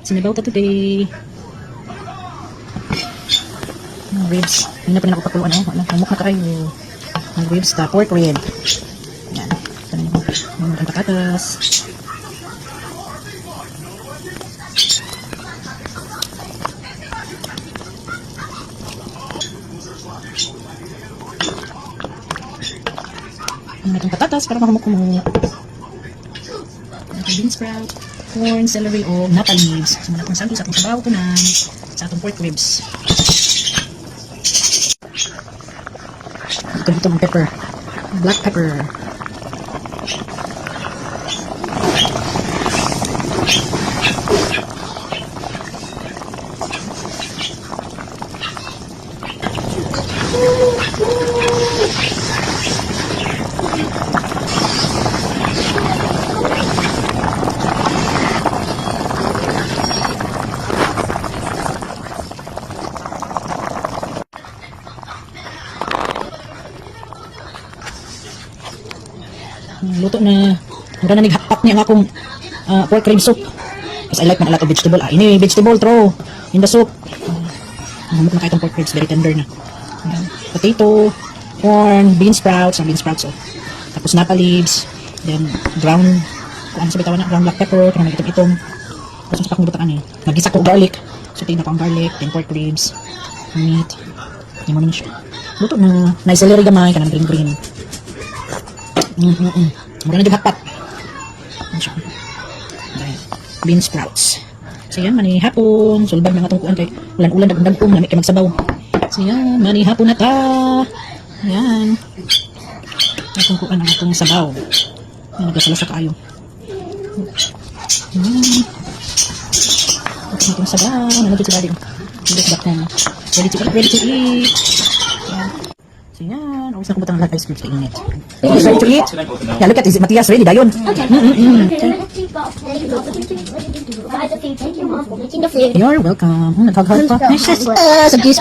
Sinabaw ta today. Ang ribs. Hindi na pa nila ako pakuluan. Oh. Ano, humok na kayo. Ang ribs ta. Pork rib. Yan. Ito na yun. Ang patatas. Ang itong patatas para mahumok-humok. Ang bean sprout, corn, celery, o napa leaves. So, muna itong sa atong sabaw tonight. Sa atong pork ribs. Ito dito ang pepper. Black pepper. Luto na. Mura na naghapak niya ang akong pork rib soup. Because I like man a lot of vegetable. Ah, ini vegetable throw in the soup. Humok na kayo itong pork ribs. Very tender na. Ayan. Potato, corn, bean sprouts. Ang bean sprouts, oh. Tapos napa leaves. Then ground, kung ano sa bitawan na, ground black pepper, kanang itom-itom. Tapos sa pakong butangan eh. Nagisa ko og garlic. So tingnan ko ang garlic, then pork ribs, meat. Yung mo na siya. Luto na. Nice celery gamay, kanang green green. Mura na hakpat. Ano siya? Dahil, bean sprouts. So yan, mani hapon. Sulbad na nga itong kuan kay ulan-ulan, dagong-dagong, lamig kay magsabaw. So yan, mani hapon na ta. Yan. Itong kuan ang atong sabaw. Yan, nagkasala sa kaayo. Itong sabaw. Ano dito si daddy? Dito sa back na. Ready to eat, ready to eat. Yan. So yan, always na kubot ang lahat ice cream sa init. Is ready to eat? Yeah, look at, is it Matias ready? Dayon. Thank you, Mom, for making the food. You're welcome. Nag-hug-hug pa. Sa kiss.